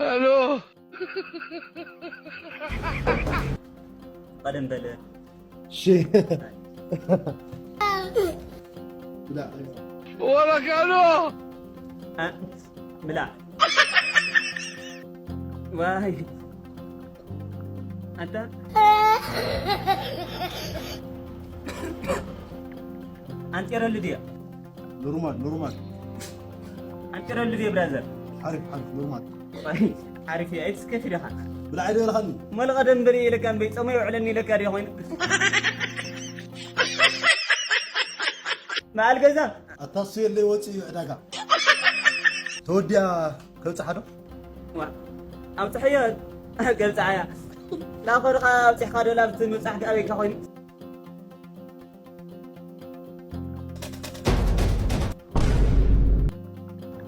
Hello. ቀደም በለ። ሺ Wala kano. ብላ። ዋይ ኣንተ ኣንጢረሉ ድዮ? ኖርማል ኖርማል። ኣንጢረሉ ድዮ ብራዘር? ሓሪፍ ሓሪፍ ኖርማል። ዓሪፍ እያ። ኣይትስከፍ ኢለኻ። ብላዕ ዶ ኢልኻኒ? መለቐ ደንበሪ ኢለካ እምበይ ጸሞ የውዕለኒ ኢለካ ድዮ ኮይኑ? በዓል ገዛ። ኣታ እሱ የለይ ወፂኡ እዩ ዕዳጋ። ተወዲኣ ከብፅሓ ዶ? ዋ፣ ኣብፅሐዮ። ገብፅዓያ። ናኾድኻ ኣብፂሕኻ ዶ ላብቲ ምብፃሕ ኣበይካ ኮይኑ?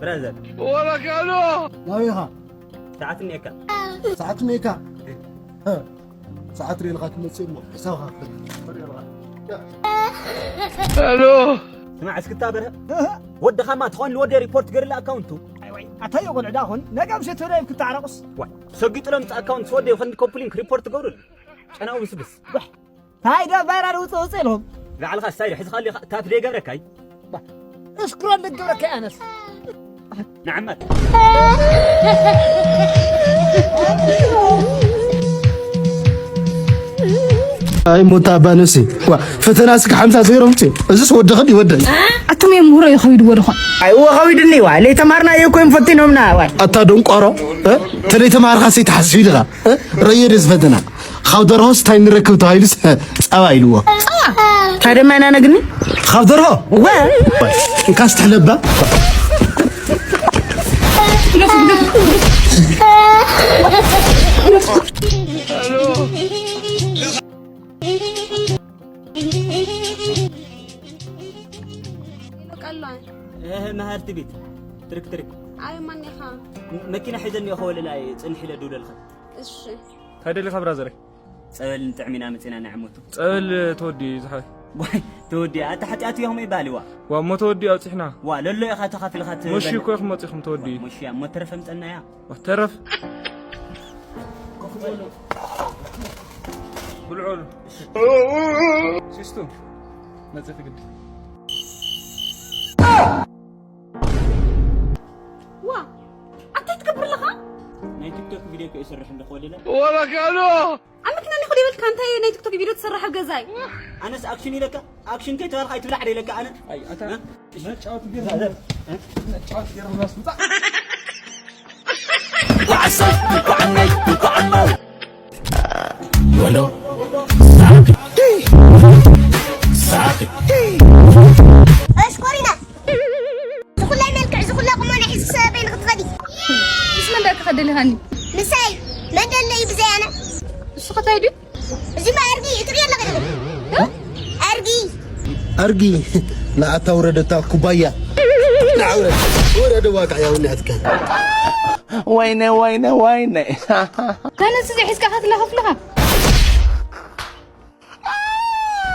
ብራዘር። Wala kano. ናበይኻ? ሰዓት እኒኤካ። ሰዓት እኒኤካ። ሰዓት ሪእልካ ትመፅእ እሞ ሕሳብካ ክፈል። Hello. ስማዕ እስክታ በርሀ። ወድኻማ ትኾን ልወደ ሪፖርት ገርላ ኣካውንቱ። ኣታዮ ቆልዕዳ ኹን ነገ ምሸት ወዳይ ክትዓረቁስ ዋይ ሰጊጥሎም ኣካውንት ወደ ይኸን ኮፕሊንክ ሪፖርት ገብሩል። ጨናው ብስብስ። ታይዳ ቫይራል ውፅእ ውፅእ ኢልኩም ላዕልኻ ስታይል ሕዝኻሊ ታፍ ዘይገብረካይ። እስክሮል ልገብረካ ኣነስ ንዓመት። ኣይ ሞታ ኣባ ነፍሲ። ዋ፣ ፈተና እስከ ሓምሳ ዜሮ ምጽእ። እዚስ ወደኸ ድዩ ወደይ? ኣቱም እዮም ምሁሮ ይኸይድዎ ድኾን ኣይዎ ከዊድኒ ዋ ለይተማርና እየ እኮ እዮም ፈቲኖምና ዋ ኣታ ደንቆሮ፣ እ? ተለይ ተማርካ ሰይትሓስብ ኢልኻ፣ እ? ረየ ደዚ ፈተና። ካብ ደርሆስ እንታይ ንረክብ ተባሂሉስ ጸባ ኢልዎ። ታደማ ኢና ነግኒ ካብ ደርሆ? ወ እንካስ ትሕለባ። ቀሏን እህ መሃርቲ ቤት ትርክ ትርክ ኣበይ ማን ኢኻ? መኪና ሒዘኒ እኮ ወለላይ ጽንሕ ኢለ ድውለልካ። እሺ እንታይ ደሊኻ ብራዘረይ? ጸበል ንጥዕሚና መጺና ንዕመቱ። ጸበል ተወዲ ዝሓይ ዋይ ተወዲ ኣታ ሓጢኣት እዮም ይባልዋ። ዋ እሞ ተወዲ ኣብጺሕና። ዋ ለሎ ኢኻ ተኻፊልካ መሺ እኮ ኢኹም መጺኹም ተወዲ። መሺያ እሞ ተረፈ ምጸናያ። ዋ ተረፍ ብልዖሉ ሲስቱ መጽእ ትግዲ ዋ ኣታይ ትገብር ኣለኻ? ናይ ቲክቶክ ቪድዮ እኮ ይሰርሕ ኣለኹ ወለላ። Wala kano. ኣብ መኪና ኒኹ ይበልካ እንታይ ናይ ቲክቶክ ቪድዮ ትሰርሕ ኣብ ገዛይ? ኣነስ ኣክሽን ኢለካ ኣክሽን ከይተባልካ ኣይትብላዕ ደ ኢለካ ኣነ። ኣይ ኣታ መጫወት ገይርና መጫወት ገይርና ስምጻ ወሎ ሳቂ ሳቂ ኣሽኮሪና ዝኹላይ መልክዕ ዝኹላ ቁመና ሒዝኪ ሰበበይ ንኽትኸዲ ምስ መን ደኣ ክኸደልኻኒ ምሳይ መን ደሎ እዩ ብዘይ ኣነ እሱ ኸታይ ድዩ እዚማ ኣርጊ እዩ ትርኢ ኣለኺ ዶ ኣርጊ ኣርጊ ንኣታ ውረደታ ኩባያ ንዓውረድ ወረደ ዋቃ ያውነትከ ወይነ ወይነ ወይነ ካነስ እዚ ሒዝካ ከትለኸፍልኻ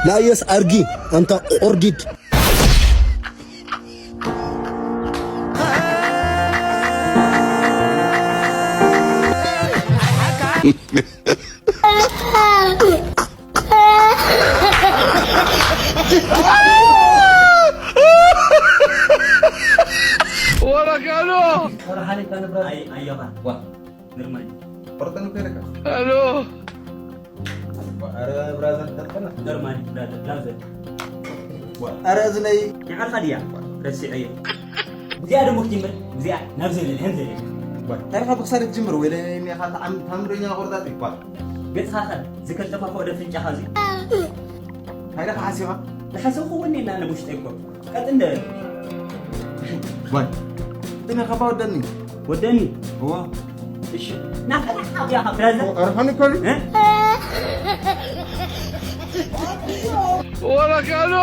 ላየስ ኣርጊ ኣንታ ቁርዲድ Wala kano. Ay, ayo ka. Wa. Normal. ቆርጠን እኮ ይለካ ሄሎ ኧረ ብራዘር ተጠና ኖርማል ብራዘር ላዘር ኧረ እዝነይ ንዓኻ ድያ ረሲዐዮ እዚኣ ደሞ ክትጅምር እዚኣ ናብ ዘለለ ከም ዘለለ ታሪኻ ብክሳድ ትጅምር ወይ ለኔ ሜኻ ተዓም ታምረኛ ቆርጣት ይባል ገጽኻ ኸ ዝከልጠፋ ኮደ ፍንጫኻ እዚ ታሪኻ ሓሲኻ ዝሓሰብኩ ወኔና ነቡሽጠ ይኮ ቀጥ እንደ ባይ እነ ከባ ወደኒ ወደኒ እዋ እሺ ናፈላ አብያ ብራዘር ኣርፋን እኮ እ ወረካሎ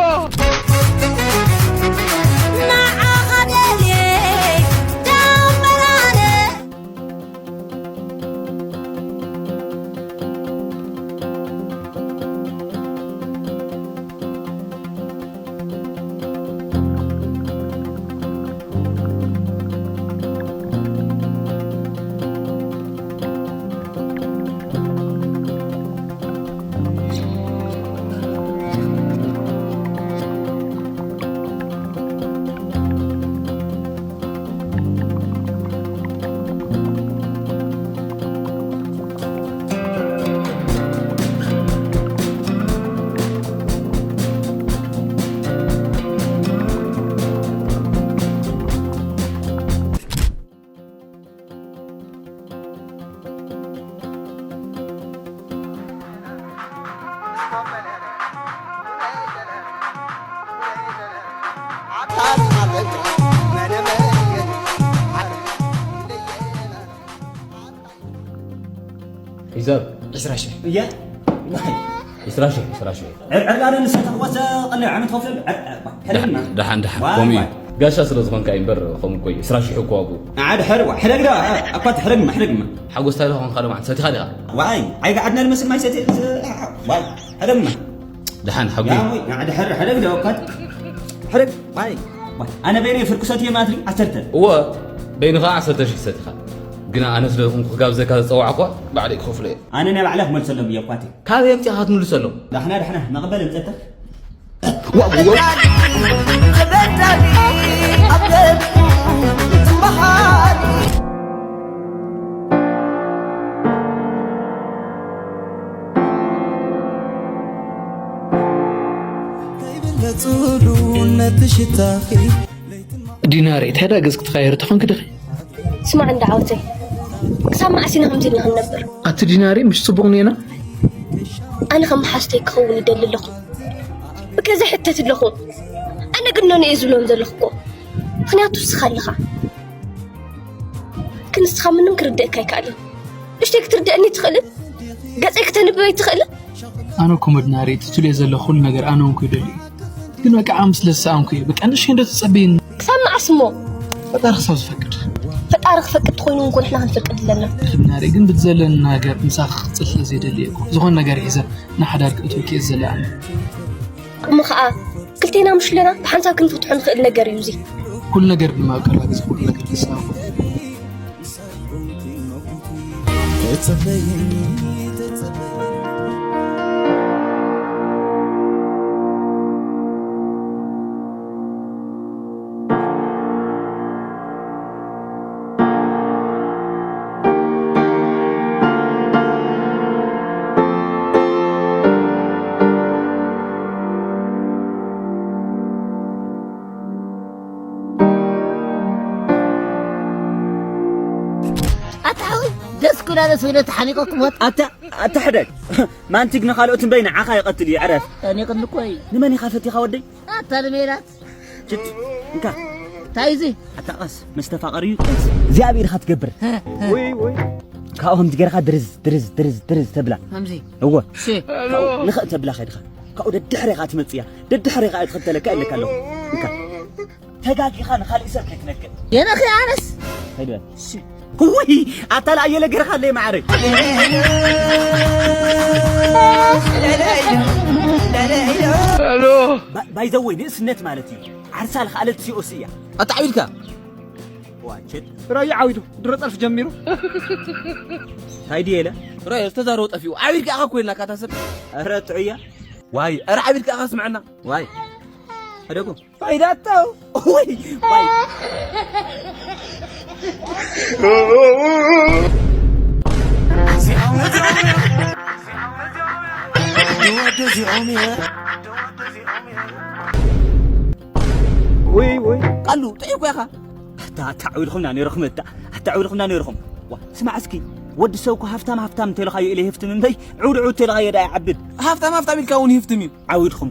ሒሳብ ዕስራ ሽሕ። እያ። ዕስራ ሽሕ፣ ዕስራ ሽሕ። ዕርዕር ኣነ ንሰተ ክወሰ ቀለ ዓመት ከፍለ ዕርዕር። ከለና። ደሓን፣ ደሓን። ዋይ፣ ከምኡ እዩ። ዋይ። ጋሻ ስለ ዝኾንካ እዩ እምበር፣ ከምኡ እኮ እዩ። ዕስራ ሽሕ እኮ ዋግኡ። ንዓ ድሕር፣ ዋ፣ ሕደግ ዶ፣ እኳ ትሕደግማ፣ ሕደግማ። ሓጎስ እንታይ ዝኾንካ ዶ፣ ማለት ሰቲኻ ዲኻ? ዋይ፣ ኣይገዓድና ንመስል ማይ ሰቲ-፣ ዋይ፣ ሕደግማ። ደሓን፣ ሓጉ። ያ፣ ወይ፣ ንዓ ድሕር፣ ሕደግ ዶ፣ እኳ። ሕደግ፣ ዋይ፣ ዋይ። ኣነ በይነይ ፍርቂ ሰትየ ማትሪ፣ ዓሰርተ። እወ፣ በይንኻ ዓሰርተ ሽሕ ሰቲኻ። ግና ኣነ ስለ ዝኾንኩ ክጋብዘካ ዝጸዋዕኳ፣ ባዕለይ ክኸፍሎ እየ። ኣነ ናይ ባዕለይ ክመልሰሎም እየ፣ እኳ። ካበይ ኣምጺእኻ ክትምልሰሎም? ዳሕና፣ ዳሕና፣ መቐበል እምጸተኽ። ዲናሬ፣ እንታይ ዳ ገጽ ክትቀያየሪ ተኾንኪ ዲኺ? ስማዕ እንዳ ዓወተይ፣ ክሳብ መዓስ ኢና ከምዚ ኢልና ክንነብር? ኣቲ ዲናሬ፣ ምሽ ጽቡቕ ኔና? ኣነ ከም መሓዝተይ ክኸውን ይደሊ ኣለኹ። ብገዛ ሕተት ኣለኹ። ኣነ ግን ነንኡ እየ ዝብሎም ዘለኹ እኮ። ምኽንያቱ ንስኻ ኣለኻ። ግን ንስኻ ምንም ክርድእካ ኣይከኣልን። ንእሽተይ ክትርድእኒ ትኽእልን? ገጸይ ክተንብብ ኣይትኽእልን? ኣነ እኮ መድናሪ፣ እቲ ትብልዮ ዘለኹ ኩሉ ነገር ኣነ እውን ክይደሊ እዩ። ግን በቃ ዓም ስለ ዝሰኣንኩ እዩ። በቃ ንእሽተይ እንዶ ትጸብይኒ። ክሳብ መዓስ እሞ? ፈጣሪ ክሳብ ዝፈቅድ። ፈጣሪ ክፈቅድ ተኾይኑ እውን እኮ ንሕና ክንፈቅድ ኣለና። መድናሪ፣ ግን ብቲ ዘለኒ ነገር ምሳኺ ክቕጽል ስለ ዘይደሊ እየ እኮ። ዝኾነ ነገር ሒዘ ንሓዳር ክእትወኪ እየ ዝደሊ ኣነ። እሞ ኸኣ ክልቴና ምሽ ኣለና ብሓንሳብ ክንፍትሖ ንኽእል ነገር እዩ እዚ። ኩሉ ነገር ድማ ኣብ ቀረባ ግዜ ኩሉ ነገር ክሳብ ኣታ ሓወይ፣ ደስ ኩላ ደስ ወይለ ተሓኒቆ ክሞት። ኣታ፣ ኣታ ሕደግ። ማንቲግ ንኻልኦት እምበይ ንዓኻ ይቐትል እዩ፣ ዕረፍ። ተኒቕኒ እኮ እዩ። ንመን ኢኻ ፈቲኻ ወደይ? ኣታ ንሜላት። ችት፣ እንካ። እንታይ እዚ? ኣታ ቀስ፣ ምስ ተፋቐሩ እዩ ቀስ። እግዚኣብሔር ኢኻ ትገብር። ህ፣ ህ። ውይ፣ ውይ። ካብኡ ከምዚ ጌርካ ድርዝ፣ ድርዝ፣ ድርዝ፣ ድርዝ ተብላ። ከምዚ? እወ። እሺ። ካብኡ ንኽእ ተብላ ከይድኻ። ካብኡ ደድሕሬኻ ትመጽእ እያ። ደድሕሬኻ እየ ክኽተለካ ኢለካ ኣለኹ። እንካ። ተጋጊኻ ንኻልእ ሰብ ከይትነግር። የነኺ ኣነስ። ከይድ በል። እሺ። ውይ፣ ኣታ ለኣየለ ገርኻ ኣለይ ማዕረ። ሄሎ። ባ-፣ ባይ ዘ ወይ ንእስነት ማለት እዩ። ዓርሳ ልኽኣለት ሲኦሲ እያ። ኣታ ዓቢድካ። ዋቸት። ራያ ዓዊዱ፣ ድሮ ጸርፊ ጀሚሩ። ታይ ድየ ኢለ? ራያ ዝተዛረቦ ጠፊኡ። ዓቢድካ ኢኻ እኮ ኢልናካ እታ ሰብ። ኧረ ጥዑያ። ዋይ፣ ኧረ ዓቢድካ ኢኻ ስምዐና። ዋይ። ሕደጉ። ፋይዳቶ። ወይ፣ ወይ። ወይ፣ ወይ። ቃሉ፣ ጥዑይ እኮ ኢኻ። ኣታ፣ ኣታ፣ ዓው ኢልኹምና ነይርኹም፣ ኣታ፣ ኣታ፣ ዓው ኢልኹምና ነይርኹም። ዋ፣ ስማዕ እስኪ፣ ወዲ ሰብ እኮ ሃፍታም፣ ሃፍታም እንተኢልኻዮ ኢለ ይህፍትም እምበይ፣ ዕውድ፣ ዕውድ እንተኢልኻዮ ደኣ ይዓብድ። ሃፍታም፣ ሃፍታም ኢልካ እውን ይህፍትም እዩ። ዓው ኢልኹም።